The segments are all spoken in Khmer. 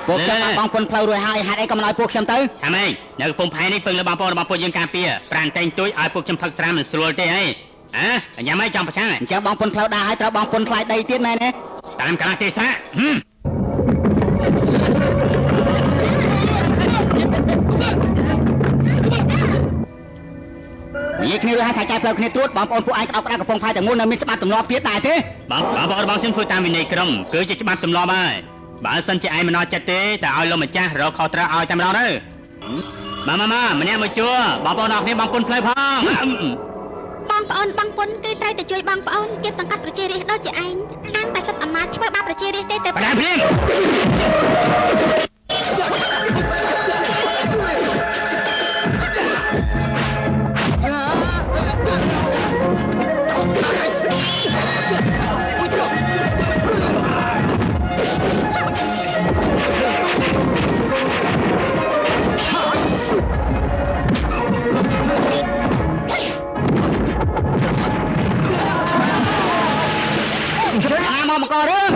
ពួកខ្ញុំបានបងពុនផ្លូវរួចហើយហេតុអីក៏មិនឲ្យពួកខ្ញុំទៅ ថាម៉េចនៅកំពង់ផែនេះពឹងលើបងប្អូនរបស់ពួកយើងការពារប្រានតែងទួយឲ្យពួកខ្ញុំផឹកស្រាមិនស្រួលទេអីហ៎ញ៉ាំអីចង់ប្រឆាំង អញ្ចឹងបងពុនផ្លូវដែរហើយត្រូវបងពុនថ្លៃដីទៀតមែនទេ តាមកាលទេសៈ និយាយគ្នារួចហើយថាចែកផ្លូវគ្នាត្រួតបងប្អូនពួកឯងក្តោបក្តាប់កំពង់ផែទាំងមូលនៅមានច្បាប់ទម្លាប់ទៀតដែរទេ បងប្អូនរបស់ខ្ញុំធ្វើតាមវិន័យក្រុមគឺជាច្បាប់ទម្លាប់ហើយបើសិនជាឯងមិនអត់ចិត្តទេតែឲ្យលោកម្ចាស់រកខុសត្រូវឲ្យតែម្ដងទៅមកម្នាក់មួយជួរបងប្អូនអរគ្នាបងពុនផ្លូវផង បងប្អូនបងពុនគឺត្រូវតែជួយបងប្អូនគៀបសង្កត់ប្រជារាស្ត្រដូចជាឯងអានតែសិទ្ធអំណាចធ្វើបាបប្រជារាស្ត្រទេទៅ ប្រាំភ្លាម មកមករឿង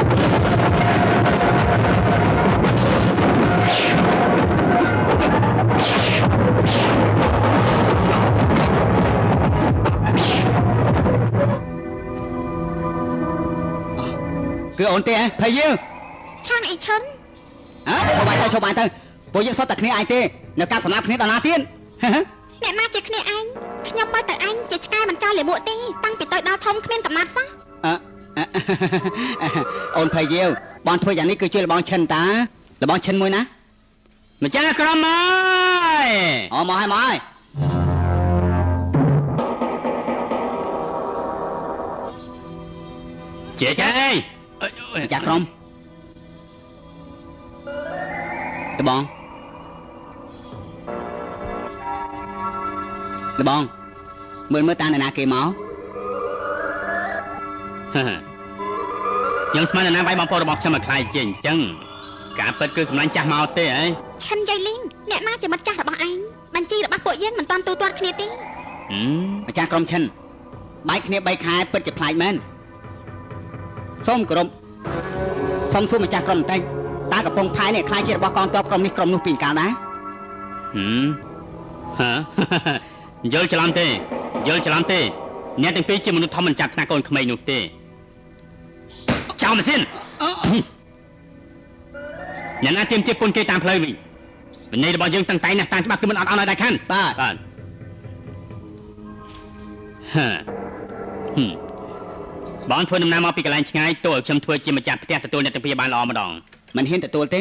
គឺអូនទេភ័យយើង ឆាងអីឈិន អើឈប់បានទៅឈប់បានទៅពួកយើងសុទ្ធតែគ្នាឯងទេនៅកាប់សម្លាប់គ្នាដល់ណាទៀត អ្នកណាជាគ្នាឯងខ្ញុំមើលទៅឯងជាឆ្កែមិនចោលលាមកទេតាំងពីទៅដល់ធំគ្មានកំណត់សោះ អូនភ័យយាវបងធ្វើយ៉ាងនេះគឺជួយលបងឈិនតាលបងឈិនមួយណា ម្ចាស់ក្រុមហើយ អូមកហើយមកហើយ ជាចៃ ម្ចាស់ក្រុមលបងលបងមើលមើលតានណាគេមក ខ្ញុំស្មានណាវាយបងប្អូនរបស់ខ្ញុំឲ្យខ្លាយជាអញ្ចឹងការពិតគឺសម្លាញ់ចាស់មកទេអី ឆិនយាយលីងអ្នកណាជាមិត្តចាស់របស់ឯងបញ្ជីរបស់ពួកយើងមិនតាន់ទូទាត់គ្នាទេ ម្ចាស់ក្រុមឈិនបែកគ្នា3ខែពិតជាប្លែកមែនសូមគោរពសូមសួរម្ចាស់ក្រុមបន្តិចតើកំពង់ផែនេះខ្លាយជារបស់កងទ័ពក្រុមនេះក្រុមនោះពីកាលដែរ ហឺយល់ច្រឡំទេយល់ច្រឡំទេអ្នកទាំងពីរជាមនុស្សធំមិនចាប់ថ្នាក់កូនក្មេងនោះទេចោលម៉ាស៊ីនអ្នកណាទៀមទាពុនគេតាមផ្លូវវិញវិន័យរបស់យើងតាំងតែណាស់តាមច្បាប់គឺមិនអត់អន់ឲ្យដាច់ខាន បាទ បាទបងធ្វើដំណើរមកពីកន្លែងឆ្ងាយទោះឲ្យខ្ញុំធ្វើជាម្ចាស់ផ្ទះទទួលអ្នកទាំងពីរបានល្អម្ដង មិនហ៊ានទទួលទេ